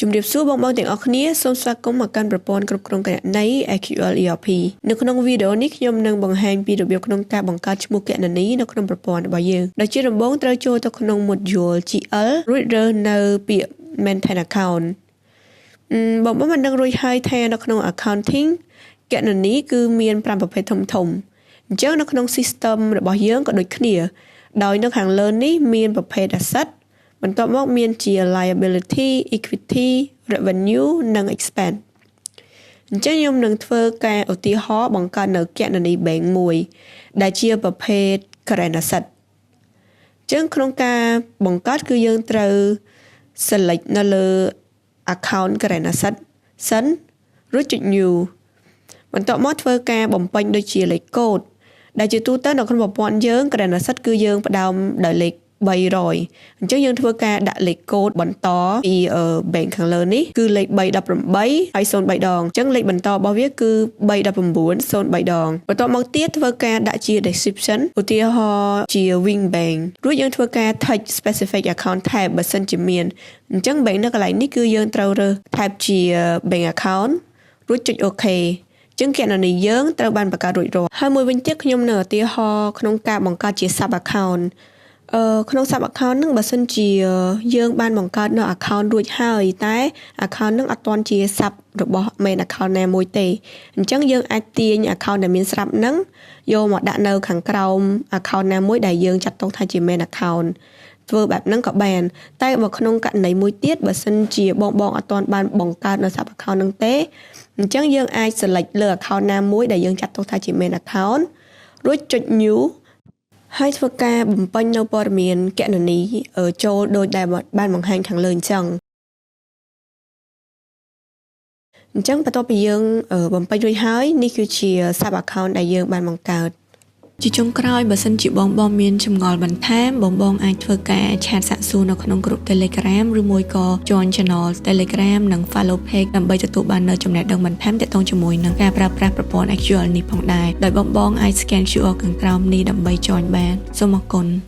ជំរាបសួរបងប្អូនទាំងអស់គ្នាសូមស្វាគមន៍មកកាន់ប្រព័ន្ធគ្រប់គ្រងគណនេយ្យ SQL ERP នៅក្នុងវីដេអូនេះខ្ញុំនឹងបង្ហាញពីរបៀបក្នុងការបង្កើតឈ្មោះគណនីនៅក្នុងប្រព័ន្ធរបស់យើងដោយជាដំបូងត្រូវចូលទៅក្នុង module GL រួចរើសនៅពាក្យ maintain account បងប្អូនបានដឹងរួចហើយថានៅក្នុង accounting គណនីគឺមាន5ប្រភេទធំធំអញ្ចឹងនៅក្នុង system របស់យើងក៏ដូចគ្នាដោយនៅខាងលើនេះមានប្រភេទ asset បន្ទាប់មកមានជា liability, equity, revenue និង expense អញ្ចឹងខ្ញុំនឹងធ្វើការឧទាហរណ៍បង្កើតនៅគណនី bank មួយ ដែលជាប្រភេទ current asset អញ្ចឹងក្នុងការបង្កើតគឺយើងត្រូវ select នៅលើ account current asset សិនរួចចុច new បន្ទាប់មកធ្វើការបំពេញដូចជាលេខកូដដែលជាទូទៅនៅក្នុងប្រព័ន្ធយើង current asset គឺយើងផ្ដើមដោយលេខ300អញ្ចឹងយើងធ្វើការដាក់លេខកូដបន្តពី bank ខាងលើនេះគឺលេខ318ហើយ03ដងអញ្ចឹងលេខបន្តរបស់វាគឺ319 03ដងបន្ទាប់មកទៀតធ្វើការដាក់ជា description ឧទាហរណ៍ជា wing bank រួចយើងធ្វើការ tick specific account type បើសិនជាមានអញ្ចឹង bank នៅកន្លែងនេះគឺយើងត្រូវរើស type ជា bank account រួចចុច OK ចឹងគណនីយើងត្រូវបានបង្កើតរួចរាល់ហើយមួយវិញទៀតខ្ញុំនៅឧទាហរណ៍ក្នុងការបង្កើតជា sub account ក្នុង sub account ហ្នឹងបើសិនជាយើងបានបង្កើតនៅ account រួចហើយតែ account ហ្នឹងអត់ទាន់ជា sub របស់ main account ណាមួយទេអញ្ចឹងយើងអាចទាញ account ដែលមានស្រាប់ហ្នឹងយកមកដាក់នៅខាងក្រោម account ណាមួយដែលយើងចាត់ទុកថាជា main account ធ្វើបែបហ្នឹងក៏បានតែបើក្នុងករណីមួយទៀតបើសិនជាបងបងអត់ទាន់បានបង្កើតនៅ sub account ហ្នឹងទេអញ្ចឹងយើងអាច select លើ account ណាមួយដែលយើងចាត់ទុកថាជា main account រួចចុច new ហើយធ្វើការបំពេញនៅព័ត៌មានគណនីចូលដូចដែលបានបង្ហាញខាងលើអញ្ចឹងអញ្ចឹងបន្ទាប់ពីយើងបំពេញរួចហើយនេះគឺជា sub account ដែលយើងបានបង្កើតជាចុងក្រោយបើសិនជាបងបងមានចម្ងល់បន្ថែមបងបងអាចធ្វើការ chat សាកសួរនៅក្នុងក្រុម Telegram ឬមួយក៏ join channel Telegram និង follow page ដើម្បីទទួលបាននូវចំណេះដឹងបន្ថែមទាក់ទងជាមួយនឹងការប្រើប្រាស់ប្រព័ន្ធ SQL នេះផងដែរដោយបងបងអាច scan QR ខាងក្រោមនេះដើម្បី join បានសូមអរគុណ។